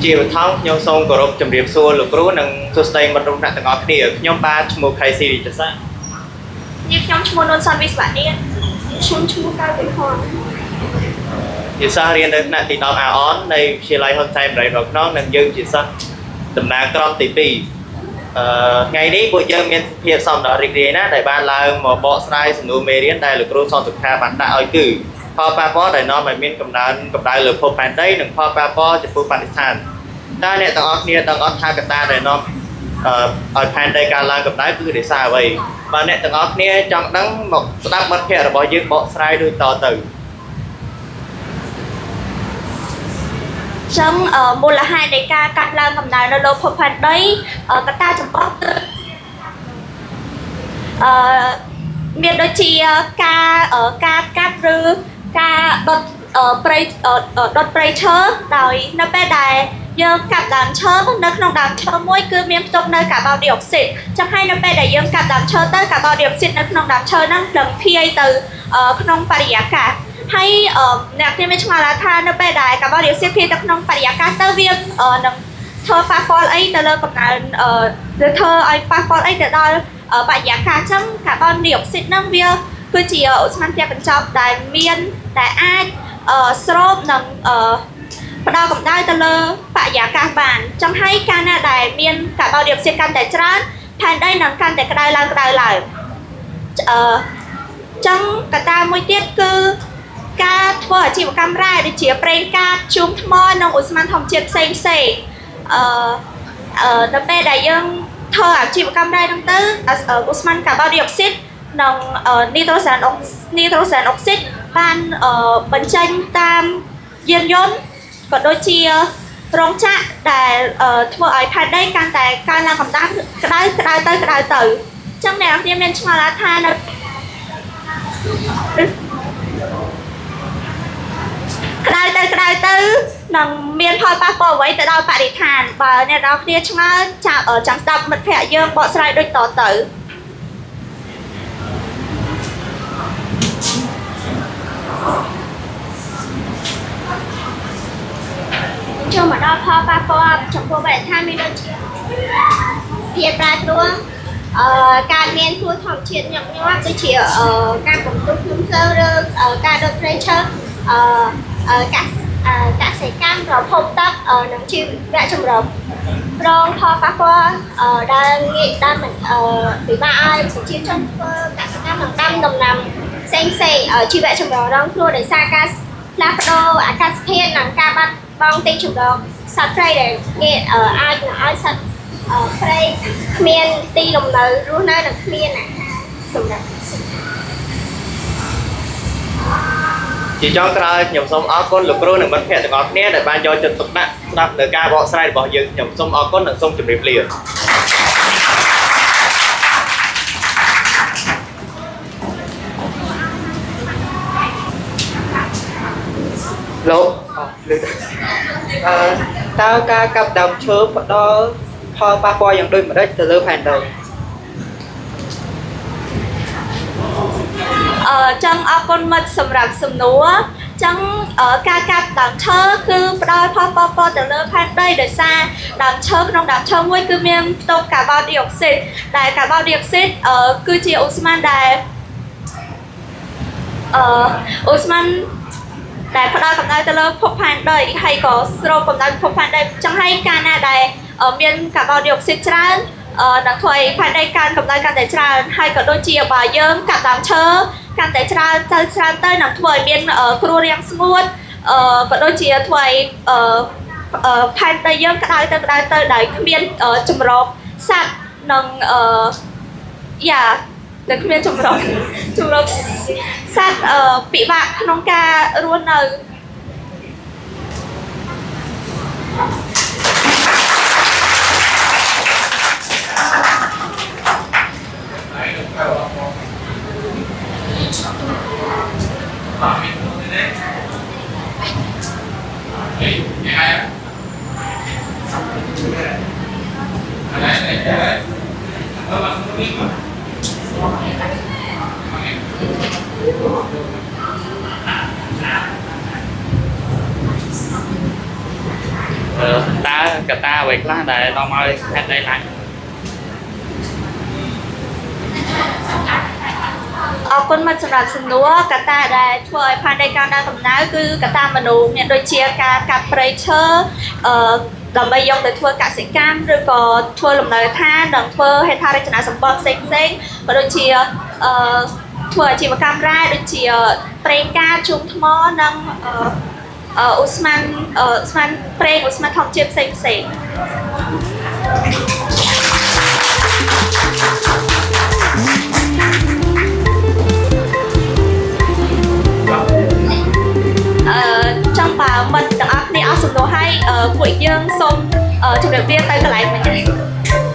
ជាបឋមខ្ញុំសូមគោរពជម្រាបសួរលោកគ្រូនិងសួស្តីមិត្តរួមថ្នាក់ទាំងអស់គ្នាខ្ញុំបាទឈ្មោះខៃស៊ីរិទ្ធស័ក នាងខ្ញុំឈ្មោះនុនសុនវិស្វនីខ្ញុំឈ្មោះកៅវិហន ជាសិស្សរៀននៅថ្នាក់ទី10អាអននៃវិទ្យាល័យហ៊ុនសែនបរិយាក្នុងនិងយើងជាសិស្សតំណាងក្រុមទី2អឺថ្ងៃនេះពួកយើងមានភាពសំដររីករាយណាស់ដែលបានឡើងមកបកស្រាយសំណួរមេរៀនដែលលោកគ្រូសនសុខាបានដាក់ឲ្យគឺផលប៉ះពាល់ដែលនាំឲ្យមានកំណើនកម្ដៅលើភពផែនដីនិងផលប៉ះពាល់ចំពោះបរិស្ថានតើអ្នកទាំងអស់គ្នាដឹងអត់ថាកត្តាដែលនាំអឺឲ្យផែនដីកើនឡើងកម្ដៅគឺដោយសារអ្វីបើអ្នកទាំងអស់គ្នាចង់ដឹងមកស្ដាប់មិត្តភ័ក្តិរបស់យើងបកស្រាយដូចតទៅ ចឹងមូលហេតុនៃការកាត់ឡើងកម្ដៅនៅលើភពផែនដីកត្តាចម្បងគឺអឺមានដូចជាការការកាត់ឬការដុតព្រៃដុតព្រៃឈើដោយនៅពេលដែលយើងកាប់ដើមឈើនៅក្នុងដើមឈើមួយគឺមានផ្ទុកនៅកាបូនឌីអុកស៊ីតចឹងហើយនៅពេលដែលយើងកាប់ដើមឈើទៅកាបូនឌីអុកស៊ីតនៅក្នុងដើមឈើហ្នឹងនឹងភាយទៅក្នុងបរិយាកាសហើយអ្នកគ្នាមានឆ្ងល់ថានៅពេលដែលកាបូនឌីអុកស៊ីតភាយទៅក្នុងបរិយាកាសទៅវានឹងធ្វើប៉ះពាល់អីទៅលើកំណើនឬធ្វើឲ្យប៉ះពាល់អីទៅដល់បរិយាកាសចឹងកាបូនឌីអុកស៊ីតហ្នឹងវាគឺជាឧស្ម័នផ្ទះកញ្ចប់ដែលមានដែលអាចស្រូបនិងផ្ដល់កម្ដៅទៅលើបរិយាកាសបានចឹងហើយកាលណាដែលមានកាបូនឌីអុកស៊ីតកាន់តែច្រើនផែនដីនឹងកាន់តែក្ដៅឡើងក្ដៅឡើងអឺចឹងកត្តាមួយទៀតគឺការធ្វើអាជីវកម្មរ៉ែដូចជាប្រេងកាតជូមថ្មនិងឧស្ម័នធម្មជាតិផ្សេងផ្សេងអឺនៅពេលដែលយើងធ្វើអាជីវកម្មរ៉ែហ្នឹងទៅឧស្ម័នកាបូនឌីអុកស៊ីតនិងនីត្រូសែនអុកនីត្រូសែនអុកស៊ីតបានបញ្ចេញតាមយានយន្តក៏ដូចជារោងចក្រដែលធ្វើឲ្យផែនដីកាន់តែកើនឡើងកម្ដៅក្ដៅក្ដៅទៅក្ដៅទៅចឹងអ្នកនរគ្នាមានឆ្ងល់ថានៅក្ដៅទៅក្ដៅទៅនឹងមានផលប៉ះពាល់អ្វីទៅដល់បរិស្ថានបើអ្នកនរគ្នាឆ្ងល់ចាំស្ដាប់មិត្តភ័ក្តិយើងបកស្រាយដូចតទៅ ចូលមកដល់ផលប៉ះពាល់ចំពោះបរិស្ថានមានដូចជាភាពប្រែប្រួលការមានគ្រោះធម្មជាតិញឹកញាប់ដូចជាការបំផ្ទុះភ្នំភ្លើងឬការដុតព្រៃឈើអឺកកសិកម្មប្រភពទឹកនិងជីវៈចម្រុះរងផលប៉ះពាល់ដែលងាយដែលមិនពិបាកឲ្យប្រជាជនធ្វើកសិកម្មនិងដាំដំណាំផ្សេងផ្សេងជីវៈចម្រុះរងគ្រោះដោយសារការផ្លាស់ប្ដូរអាកាសធាតុនិងការបាត់បង់ទីជម្រកសត្វព្រៃដែលងាយអាចនឹងឲ្យសត្វព្រៃគ្មានទីលំនៅរស់នៅនិងគ្មានអាហារសម្រាប់ ជាចុងក្រោយខ្ញុំសូមអរគុណលោកគ្រូនិងមិត្តភ័ក្តិទាំងអស់គ្នាដែលបានយកចិត្តទុកដាក់ស្ដាប់នៅការបកស្រាយរបស់យើងខ្ញុំសូមអរគុណនិងសូមជម្រាបលា លោកអឺអឺតើការកាប់ដើមឈើផ្ដល់ផលប៉ះពាល់យ៉ាងដូចម្តេចទៅលើផែនដី ចឹងអរគុណមិត្តសម្រាប់សំណួរចឹងការកាប់ដើមឈើគឺផ្ដល់ផលប៉ះពាល់ទៅលើផែនដីដោយសារដើមឈើក្នុងដើមឈើមួយគឺមានផ្ទុកកាបូនឌីអុកស៊ីតដែលកាបូនឌីអុកស៊ីតគឺជាឧស្ម័នដែលឧស្ម័នដែលផ្ដល់កម្ដៅទៅលើភពផែនដីហើយក៏ស្រូបកម្ដៅភពផែនដីចឹងហើយកាលណាដែលមានកាបូនឌីអុកស៊ីតច្រើននឹងធ្វើឲ្យផែនដីកើនកម្ដៅកាន់តែច្រើនហើយក៏ដូចជាបើយើងកាប់ដើមឈើកាន់តែច្រើនទៅច្រើនទៅនឹងធ្វើឲ្យមានគ្រោះរាំងស្ងួតក៏ដូចជាធ្វើឲ្យផែនដីយើងក្ដៅទៅក្ដៅទៅដោយគ្មានចម្រោកសត្វនិងយ៉ាតែគ្មានចម្រោកចម្រោកសត្វពិបាកក្នុងការរស់នៅ អឺតើកត្តាអ្វីខ្លះដែលនាំឲ្យផែនដីឡើង អរគុណមកសម្រាប់សំណួរកត្តាដែលធ្វើឲ្យផែនដីកើនឡើងកម្ដៅគឺកត្តាមនុស្សមានដូចជាការកាប់ព្រៃឈើអឺដើម្បីយកទៅធ្វើកសិកម្មឬក៏ធ្វើលំនៅឋាននិងធ្វើហេដ្ឋារចនាសម្ព័ន្ធផ្សេងផ្សេងៗក៏ដូចជាអឺធ្វើអាជីវកម្មរ៉ែដូចជាប្រេងកាតជូងថ្មនិងអឺអឺឧស្ម័នអឺឧស្ម័នប្រេងឧស្ម័នធម្មជាតិផ្សេងផ្សេងៗ អឺចង់បើមិត្តទាំងអស់គ្នាអស់សំណួរហើយអឺពួកយើងសូមអឺជម្រាបលាទៅកន្លែងវិញ។